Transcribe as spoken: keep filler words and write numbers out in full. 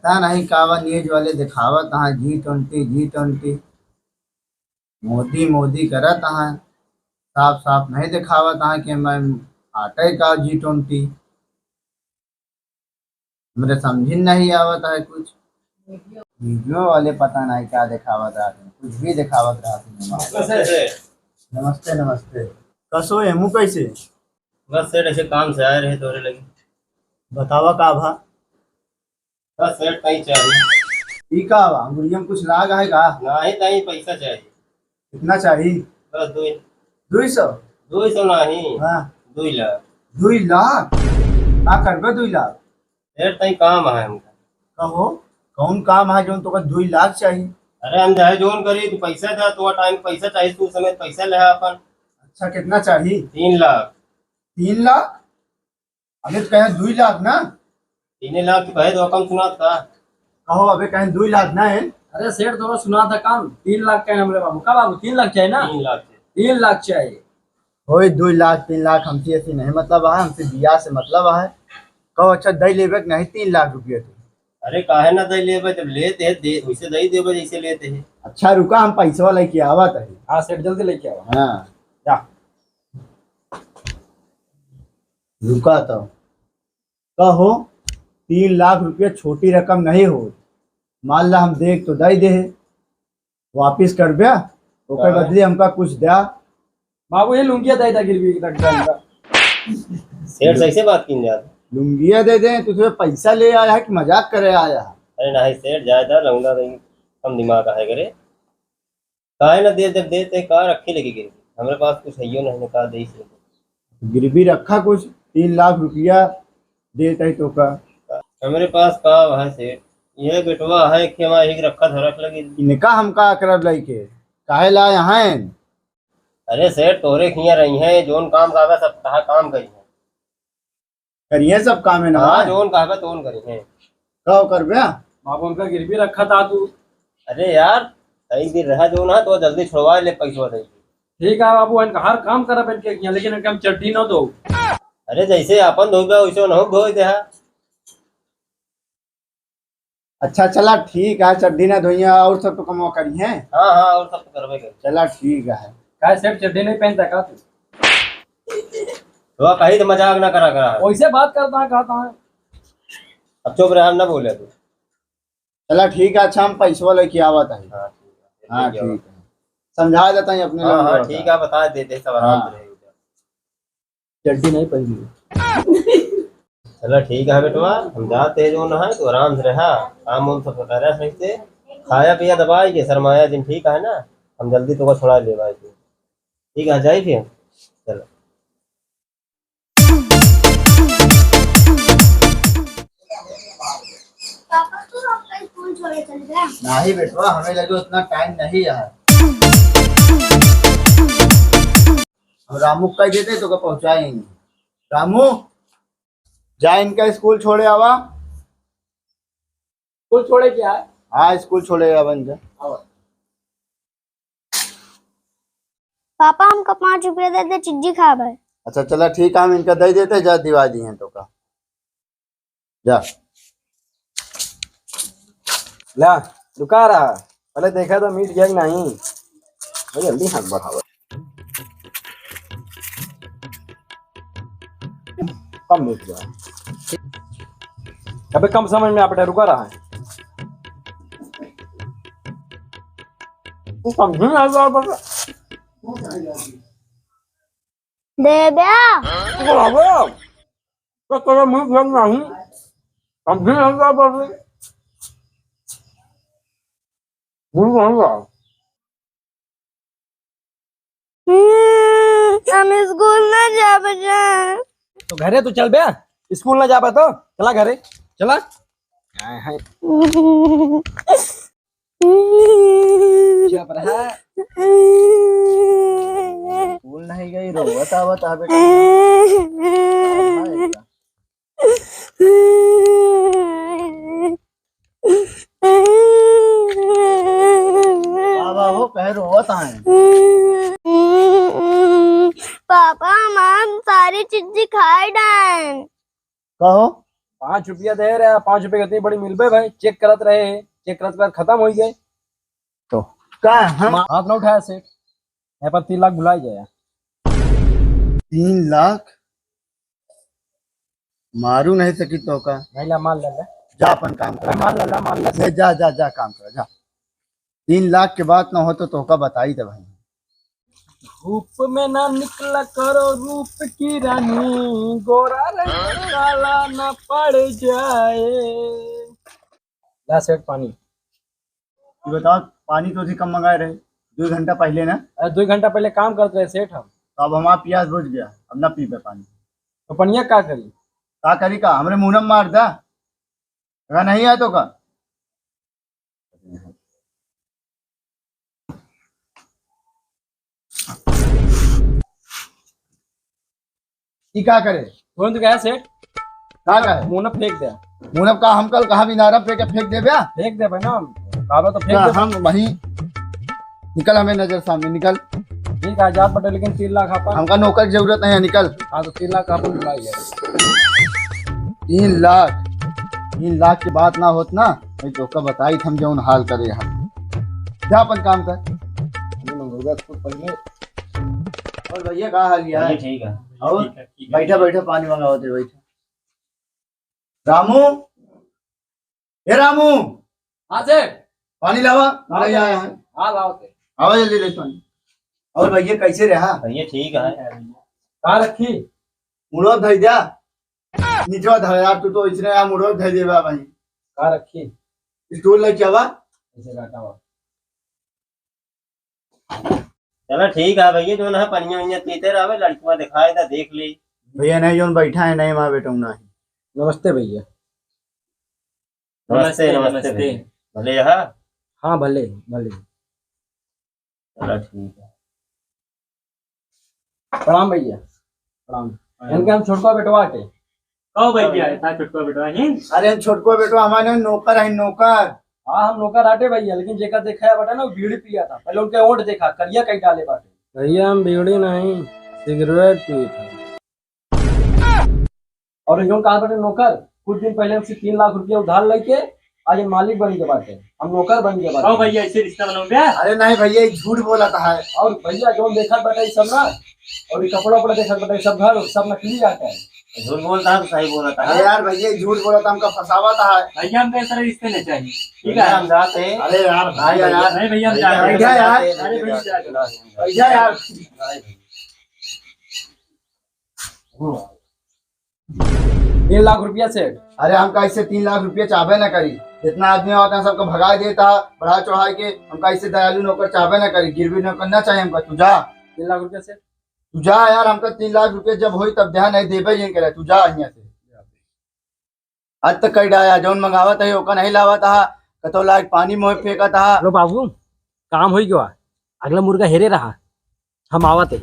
पता नहीं का बा, news वाले देखावत हैं G twenty, G twenty, मोदी, मोदी करत हैं। साफ साफ नहीं देखावत हैं कि मैं फाटे का G twenty। हमरे समझिन नहीं आवत है कुछ। मीडियो वाले पता नहीं का देखावत रहत हैं, कुछ भी देखावत रहत हैं। नमस्ते सेठ। नमस्ते, नमस्ते। कसो हेमू कैसे? बस सेठ, ऐसे काम से आए रहे तोरे लगे। बतावा का भा? बस सेठ, कहीं चाहिए। ई का बा? अंगुरिया में कुछ लाग है का? नहीं, नहीं, पैसा चाहिए। कितना चाहिए? बस दुई। दुई सौ? दुई सौ नहीं। हाँ। दुई लाख। दुई लाख? का करबे दुई लाख? सेठ, तई काम है हमका। कहो, कौन काम है जौन तोका दुई लाख चाहिए? अरे, हम चाहे जौन करी, तू पैसा दे, तो टाइम पैसा चाहिए, तू समय पैसा ले अपन। अच्छा, कितना चाहिए? तीन लाख। तीन लाख? अबे तो कहे दुई लाख ना। तीन लाख तो कहे दो, कम सुनात का? कहो, अबे कहे दुई लाख ना है। अरे सेठ, तो सुनात है काम, तीन लाख कहे हमरे बाबू। का बाबू, तीन लाख चाहिए ना? तीन लाख चाहिए। तीन लाख चाहिए। होई, दुई लाख, तीन लाख, हमसे ऐसी नहीं मतलब है, हमसे बियाह से मतलब है। कहो, अच्छा, दे लेबे कि नहीं तीन लाख रुपया तू? अरे, काहे ना दे लेबे, जब लेते हैं, दे, वैसे दे देबे जैसे लेते हैं। अच्छा, रुका, हम पैसवा लेके आवत है। हाँ सेठ, जल्दी लेके आवा। हाँ। जा। रुका तो। कहो, तीन लाख रुपया छोटी रकम नहीं हो। मान ला हम देख तो दे दे, वापिस करबे, ओकर हाँ। बदले हमका कुछ द्या। बाबू, ये लुंगिया दे दा गिरवी रख दे हमका। सेठ, सही से बात कीन जात। लुंगिया दे दे, तू तो पैसा ले आया है कि मजाक करे आया है? अरे नहीं सेठ, जाए दा, लौंडा रही, कम दिमाग आहे करे। काहे ना दे, जब देते का रखे लगी गिरवी? हमरे पास कुछ हइयो नहीं, का दे से। गिरवी रखा कुछ, तीन लाख रुपया देते तो का? हमरे पास का है सेठ, यह बेटवा है कि हमारे एक रखा धरक लगी। इनका हम का करब लइके, काहे ला यहाँ? अरे सेठ, तोरे खिया रही हैं, जोन काम का सब कहा काम करी है। करिए सब काम है ना हाँ, भाई। जोन कहबे तोन करिए। का करबे? बाबू, हमका गिरवी रखा था तू। अरे यार, कई दिन रहा जो ना, तो जल्दी छुड़वा ले पैसवा दे। ठीक है बाबू, इनका हर काम करब इनके यहाँ, लेकिन इनके हम चड्डी ना दो। अरे, जैसे अपन धोबे, वैसे उन्हों धोई दे हा। अच्छा, चला ठीक है, चड्डी ना धोइया, और सब तो कमवा करी हैं। हाँ, हाँ, और सब तो करबे करी। चला ठीक है। काहे सेठ, चड्डी नहीं पहनता का तू? तो कहीं तो मजाक ना करा करा। वैसे बात करता है, कहता है। अब चुप रहा, ना बोले तू। चला ठीक है, अच्छा हम पैसवा लेके आवत है। हाँ, ठीक है। हाँ, ठीक है। समझा देता है अपने हाँ, लोग हाँ, का। ठीक है, बता देते सब आराम से हाँ। रहेगा। चड्डी नहीं पहनी। चला ठीक है बेटवा, हम जाते हैं जो ना है, तो आराम से रहा, काम वाम सब करा सही से, खाया पिया दबाई के शर्माया जिन, ठीक है ना, हम जल्दी तुमको छुड़ा ले भाई तू। ठीक है, जाए फिर, चलो। पापा, तू हमका स्कूल छोड़े चल जा। नहीं बेटवा, हमें लगे उतना टाइम नहीं है। हम रामू को कह देते तो का पहुंचाएंगे। रामू, जा इनका स्कूल छोड़े आवा। स्कूल छोड़े क्या है? हाँ, स्कूल छोड़े आवा इनका। आवा। पापा, हमका पाँच रुपया दे दे, चिज्जी खाब है। अच्छा, चला ठीक है, हम इनका दे देते, जा दिवा दी हैं तो का। जा। ला, रुका रहा, पहले देखा तो मीट गया कि नहीं। भाई, जल्दी हाथ बढ़ाओ। कम मीट गया। अबे कम समय में आप रुका रहा है। तू समझे ना, बाबा। देब्या। तो तेरा मुंह बंद नहीं। हम भी हम क्या बोल रहे? मुंह बंद रहा। हम्म, हम स्कूल ना जाबे जा। तो घरे तो चल बे, स्कूल ना जाबे तो चला घरे, चला। हाय, हाय। चुप रहा। स्कूल नहीं गई, रोवत आवत है बेटा। बाबा हो, कहे रोवत आए। पापा, हमार सारी चीज खाए डाइन। कहो। पाँच रुपया दे रहे, पाँच रुपया कितनी बड़ी मिलबे भाई, चेक करत रहे, चेक करत करत खतम होइ गए। तो का हम हाथ ना उठाया सेठ, यहाँ पर तीन लाख भुलाई जाए। तीन लाख? मारू नहीं सकी तोका। नहीं ला, मार ले ले। जा अपन काम कर। मार ले ले, मार ले। ले जा, जा, जा काम कर, जा। तीन लाख के बात ना हो तो तोका बताई दे भाई। धूप में ना निकला करो रूप की रानी, गोरा रंग काला ना पड़ जाए। ला सेठ पानी। ये बताओ, पानी तो अभी कम मंगाए रहे, दो घंटा पहले ना। अरे, दो घंटा पहले काम करत रहे सेठ हम। तो अब हमारा प्यास बुझ गया, अब ना पीबे पानी। तो पनिया का करी? का करी का? हमरे मुंह में मार दा। अगर नहीं आए तो का? ई का करे? कौन तो कहा सेठ? का कहे? मुंह में फेंक दे। मुंह में का हम कल कहाँ भी नारम पे के फेंक देबे? फेंक देबे ना हम। काबा तो फेंक का देबे। हम वहीं निकल, हमें नजर सामने निकल। ठीक है, जात बटे, लेकिन तीन लाख आपन। हमका नौकर की जरूरत नहीं है, निकल। हाँ, तो तीन लाख आपन बुलाई है। तीन लाख, तीन लाख की बात ना होत ना, मैं तोका बताई हम जौन हाल करे हम। जा अपन काम कर। अरे मंगरुआ, तू पहले। और भैया का हाल है? भैया ठीक है। और ठीक है, ठीक है। बैठा, बैठा, पानी मंगावत है, बैठा। रामू, ए रामू। हाँ सेठ। पानी लावा, हाँ भैया सेठ। आया है। हाँ, लाओ सेठ। आवा जल्दी ले पानी। और भैया कैसे रहा? भैया ठीक है। का रखी? मुड़ो धई द्या। नीचवा धर यार, तू तो इतने यार मुड़ो धई देबा भाई। का रखी? स्टूल लेके आवा। ऐसे काटा हुआ। चला ठीक है भैया, जौन है पनिया वनिया पीते रहबे, लड़कवा दिखाए दा, देख ली। भैया नहीं, जौन बैठा है नहीं, माँ बेटा नहीं। नमस्ते भैया। नमस्ते, नमस्ते, नमस्ते नमस्ते। भैया। भले है? हाँ, भले, भले। चला ठीक है। प्रणाम भैया, प्रणाम। प्रणाम। इनके हम छोटका बेटवा के। कहो भैया, इतना छोटका बेटवा ही? अरे हम छोटका बेटवा, हमारे नौकर है, नौकर। हाँ, हम नौकर आटे भैया, लेकिन जेका देखा है बाटे ना, वो बीड़ी पिया था। पहले उनके ओंठ देखा, करिया कई डाले बाटे। भैया, हम बीड़ी नहीं, सिगरेट पी था। और जौन कहा बाटे नौकर, कुछ दिन पहले हमसे तीन लाख रुपया उधार लेके आज हम मालिक बन के बाटे, हम नौकर बन के बाटे। कहो भैया, ऐसे रिश्ता बनाओ क्या? अरे नहीं भैया, ये झूठ बोलत है। और भैया, जौन देखत बाटे, ये सब ना, और ये कपड़ा उपड़ा देखत बाटे, सब घर, सब नकली आटा है। झूठ बोलता है तो सही बोलता है। अरे यार भैया, ये झूठ बोलत है, हमका फंसावत है। भैया, हमको ऐसा रिश्ते नहीं चाहिए, ठीक भैया, है? हम जाते हैं। अरे यार, भैया, भैया, यार। नहीं भैया, हम भैया, जाते हैं। बैठा यार। अरे भैया, जाते हैं। बैठा यार। नहीं भैया। तीन लाख रुपया सेठ। अरे हमका ऐसे तीन लाख रुपया चाहबे ना करी, जितना आदमी होता है सबको भगा देता, बढ़ा चढ़ा के। हमका ऐसे दयालु नौकर चाहबे ना करी, गिरवी नौकर ना चाहिए हमका। तू जा। तीन लाख रुपया सेठ। तू जा यार, हमका तीन लाख रुपया जब होई तब ध्यान नहीं देबे ये करे। तू जा यहाँ से। आज तक कई डाया, जौन मंगावत है ओका नहीं लावत हा, कतो लायक पानी मोहे फेंकत हा। लो बाबू, काम होई गवा, अगला मुर्गा हेरे रहा, हम आवत है।